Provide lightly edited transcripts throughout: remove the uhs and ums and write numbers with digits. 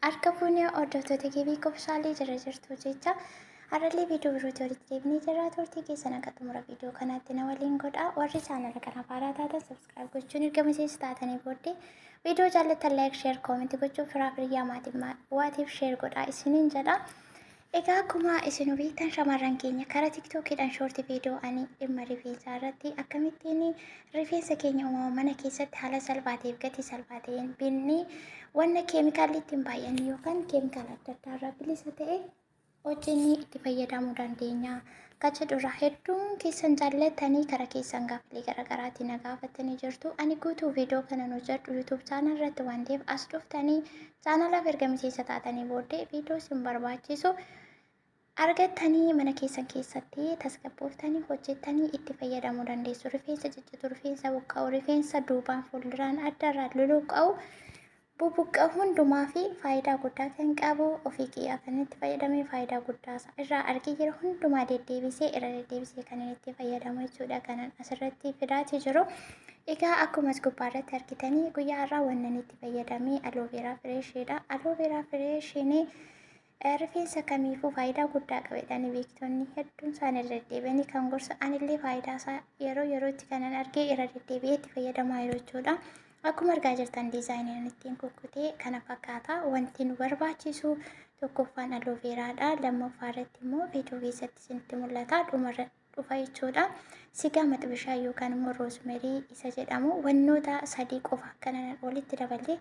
Harka fuunee hordoftoota keebii qofsaalee jira jirtu jecha har'allee viidiyoo birootti walitti deebinee jirra. Turtii keessan akka xumura viidiyoo kanaatti na waliin godha. Warri chaanala kanaaf haaraa taatan subscribe gochuun erga miseensa taatanii booddee viidiyoo jaallattan like, share, comment gochuun firaa firiyyaa maatii waatiif share godha isiniin jedha. Egaa akkuma isin beektan shamarran keenya karaa tiktookiidhaan shoorti viidiyoo ani dhimma rifeensaa irratti akkamittiin rifeensa keenya uumama mana keessatti haala salphaa ta'eef gatii salphaa ta'een binnee wanna keemikaalli ittiin baay'anne yookaan keemikaala adda addaa irraa bilisa ta'e hojjennee itti fayyadamuu dandeenya. Ka jedhurraa hedduun keessan jaallatanii karaa keessan gaaffilee garaagaraatiin na gaafattanii jirtu. Ani guutuu viidiyoo kanan hojjedhu YouTube channel irratti waan ta'eef as dhuftanii chaanalaaf erga miseensa taatanii booddee viidiyoo isin barbaachisu argattanii mana keessan keessatti tasgabbooftanii hojjettanii itti fayyadamuu dandeessu. Rifeensa ciccitu, rifeensa buqqa'u, rifeensa duubaan fuulduraan addarraa luluqqa'u, bubuqqa'u hundumaa fi faayidaa guddaa kan qabu ofii kiyyaa kan itti fayyadamee faayidaa guddaa irraa argee jira. Hundumaa deddeebisee irra deddeebisee kan itti fayyadamu jechuudha kanan asirratti fidaatii jiru. Egaa akkuma as gubbaa irratti argitanii guyyaa har'aa wannan itti fayyadamee alooveeraa fireeshiidha. Alooveeraa fireeshiin rifeensa kamiifuu faayidaa guddaa qaba jedhanii beektonni hedduun isaanii irra deddeebi'anii kan gorsa. Anillee faayidaa isaa yeroo yerootti kanan argee irra deddeebi'ee itti fayyadamaa jiru jechuudha. Akkuma argaa jirtan diizaayiniin ittiin kukkutee kana fakkaata. Wanti nu barbaachisu tokkoffaan alooveeraadha. Lammaffaa irratti immoo viidiyoo keessatti isinitti mul'ata. Dhumarra dhufa jechuudha. Sigaa maxibishaa yookaan immoo roosmerii isa jedhamu wannoota sadii qofa kana walitti daballee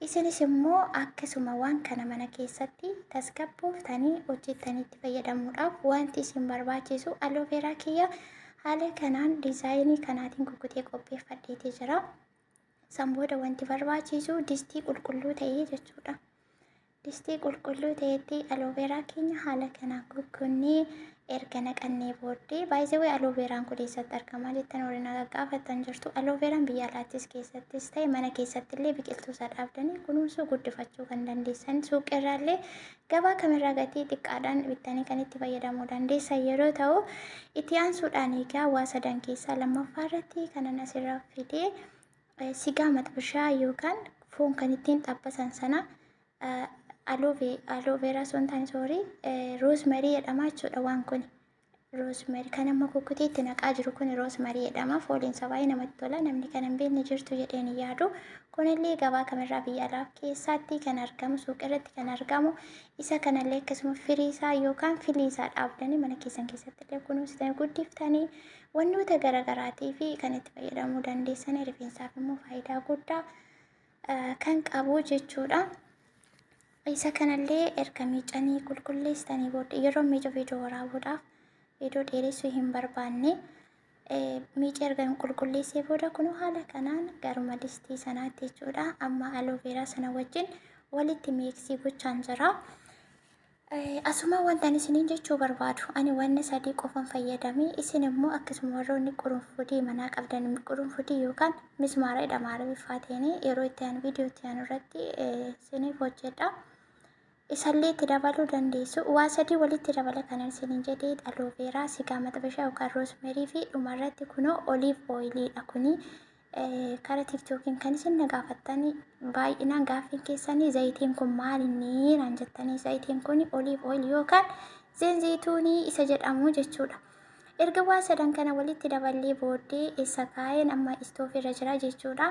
isinis immoo akkasuma waan kana mana keessatti tasgabbooftanii hojjettanii itti fayyadamuudhaaf wanti isin barbaachisu alooveeraa kiyya haala kanaan diizaayinii kanaatiin kukkutee qopheeffadheetii jira. San booda wanti barbaachisu distii qulqulluu ta'ee jechuudha. Distii qulqulluu ta'etti alooveeraa keenya haala kanaan kukkunnee erga naqannee booddee baay'ee alooveeraan kun eessatti argama jettan warri na gaggaafattan jirtu. Alooveeraan biyya alaattis keessattis ta'e mana keessatti illee biqiltuu isaa dhaabdanii kunuunsuu guddifachuu kan dandeessan suuqirraallee gabaa kamirraa gatii xiqqaadhaan bittanii kan itti fayyadamuu dandeessan yeroo ta'u itti aansuudhaan egaa waa sadan keessaa lammaffaa irratti kanan asirra fidee sigaa maxbishaa yookaan foon kan ittiin xabbasan sana alooveeraa osoo hin taane soorii roosmarii jedhama jechuudha waan kun. Roosmarii kan amma kukkutee itti naqaa jiru kun roosmarii jedhama. Fooliinsa baay'ee namatti tola. Namni kan hin beekne jirtu jedheen hin yaadu. Kunillee gabaa kamirraa biyya alaa keessaatti kan argamu suuqii irratti kan argamu isa kanallee akkasuma firii isaa yookaan filii isaa dhaabdanii mana keessan keessatti illee kunuunsitanii guddiftanii wantoota garaagaraatii fi kan itti fayyadamuu dandeessan rifeensaaf immoo faayidaa guddaa kan qabu jechuudha. Isa kanallee erga miicanii qulqulleessitanii booddee yeroo miicu viidiyoo waraabuudhaaf viidiyoo dheeressuu hin barbaanne miica erga qulqulleessee booda kunuu haala kanaan garuma distii sanaatti jechuudha. Amma alooveeraa sana wajjin walitti miiksii gochaan jira. Asuma wanta ani isiniin jechuu barbaadu ani wanna sadii qofan fayyadame isin immoo akkasuma warroonni qurunfudii manaa qabdan qurunfudii yookaan mismaara jedhama arabiffaa ta'een yeroo itti aanu viidiyoo itti aanu irratti isiniif hojjedha. Isallee itti dabaluu dandeessu. Waa sadii walitti dabala kanan isiniin jedhee alooveeraa, sigaa maxabashaa yookaan roosmerii fi dhumarratti kunoo oliiv ooyiliidha kuni Kara tiktookiin kan isin na gaafattan baay'inaan gaaffiin keessanii zayitiin kun maal inni naan jettanii zayitiin kun oliiv ooyil yookaan zeenzeetuunii isa jedhamu jechuudha. Erga waa sadan kana walitti daballee booddee eessa kaa'een amma istoofii irra jira jechuudha.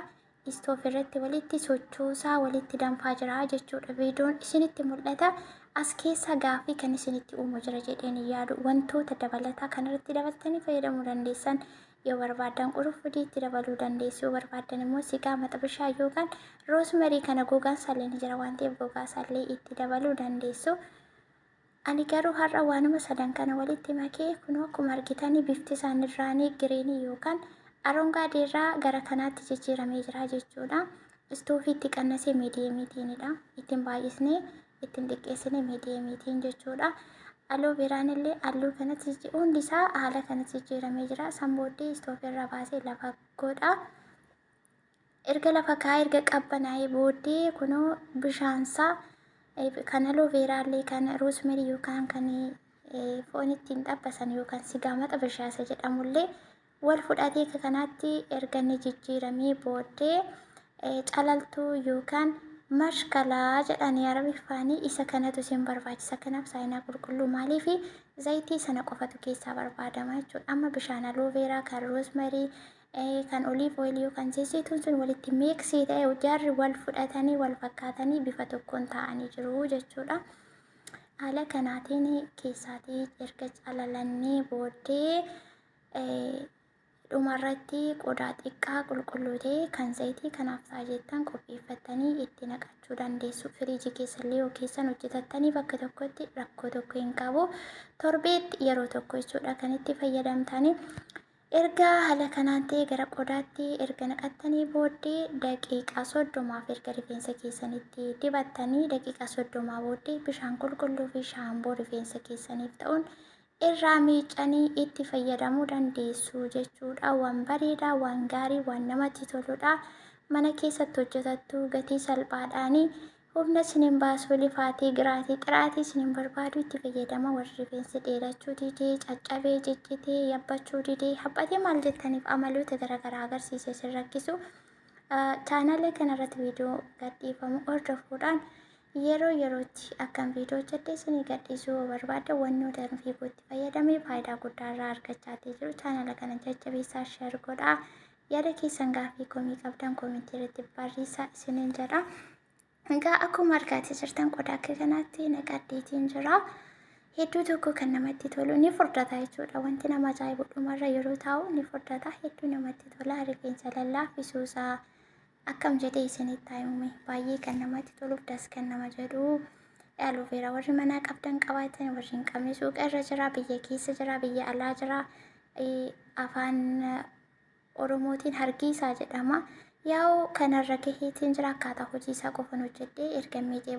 Istoofii irratti walitti sochoosaa walitti danfaa jira jechuudha. Viidiyoon isinitti mul'ata. As keessa gaaffii kan isinitti uumu jira jedheen hin yaadu. Wantoota dabalataa kanarratti dabaltanii fayyadamuu dandeessan. Yoo barbaaddan qurunfudii itti dabaluu dandeessu. Yoo barbaaddan immoo sigaa maxabashaa yookaan roosmarii kana gogaan isaallee ni jira waan ta'eef gogaa isaallee itti dabaluu dandeessu. Ani garuu har'a waanuma sadan kana walitti makee kunoo akkuma argitanii bifti isaanirraanii giriinii yookaan arongaadee irraa gara kanaatti jijjiiramee jira jechuudha. Istoofii itti qannasee miidiyeemiitiinidha. Ittiin baay'isnee ittiin xiqqeessine miidiyeemiitiin jechuudha. Alooveeraan illee halluu kanatti hundi isaa haala kanatti jijjiiramee jira. San booddee istoofii irraa baasee lafa godha. Erga lafa kaa'ee erga qabbanaa'ee booddee kunoo bishaansaa kan alooveeraa illee kan roosmerii yookaan kan foon ittiin xabbasan yookaan sigaa maxabashaa isa jedhamullee wal fudhatee akka kanaatti erga inni jijjiiramee booddee calaltuu yookaan Mashkalaa jedhanii Arabiffaanii isa kanatu isin barbaachisa. Kanaaf saayinaa qulqulluu maaliif zayitii sana qofatu keessaa barbaadama jechuudha. Amma bishaan alooveeraa kan roosmarii kan oliif oilii yookaan zeezzeetuun sun walitti meeksii ta'e jarri wal fudhatanii wal fakkaatanii bifa tokkoon taa'anii jiru jechuudha. Haala kanaatiin keessaatii erga calalannee booddee dhumarratti qodaa xiqqaa qulqulluu ta'e kan zayitii kanaaf ta'a jettan qopheeffattanii itti naqachuu dandeessu. Firiijii keessallee yoo keessan hojjetattanii bakka tokkotti rakkoo tokko hin qabu. Torbeetti yeroo tokko jechuudha kan itti fayyadamtanii. Erga haala kanaan ta'e gara qodaatti erga naqattanii booddee daqiiqaa 30f erga rifeensa keessanitti dibattanii daqiiqaa 30 booddee bishaan qulqulluu fi shaamboo rifeensa keessaniif ta'uun irraa miicanii itti fayyadamuu dandeessu jechuudha. Waan bareedaa, waan gaarii, waan namatti toludha. Mana keessatti hojjetattu gatii salphaadhaani humna isin hin baasu, lifaatii, giraatii, xiraatii isin hin barbaadu itti fayyadama. Warri rifeensi dheerachuu didee, caccabee, ciccitee, yabbachuu didee, haphatee maal jettaniif amaloota garaagaraa agarsiise isin rakkisu. Chaanala kanarratti viidiyoo gadhiifamu hordofuudhaan yeroo yerootti akkan viidiyoo hojjedhe isinii gadhiisuu yoo barbaadde wannoota fiiguu itti fayyadamee faayidaa guddaa irraa argachaatii jiru. Chaanala kana jajjabeessaa share godhaa. Yaada keessan gaaffii komii qabdan koomentii irratti barreessaa isiniin jedha. Egaa akkuma argaatii jirtan qodaa akka kanaatti naqadheetiin jira. Hedduu tokko kan namatti tolu ni furdata jechuudha. Wanti nama ajaa'ibu dhumarra yeroo taa'u ni furdata. Hedduu namatti tola. Rifeensa lallaafisuusaa akkam jedhee isinitti haa himume. Baay'ee kan namatti toluuf das kan nama jedhu. Aloveera warri manaa qabdan qabaatan warri hin qabne suuqa irra jira, biyya keessa jira, biyya alaa jira. Afaan Oromootiin hargiisaa jedhama. Yaa'u kanarra gaheetiin jira akkaataa hojii isaa qofan hojjedhee erga miicee.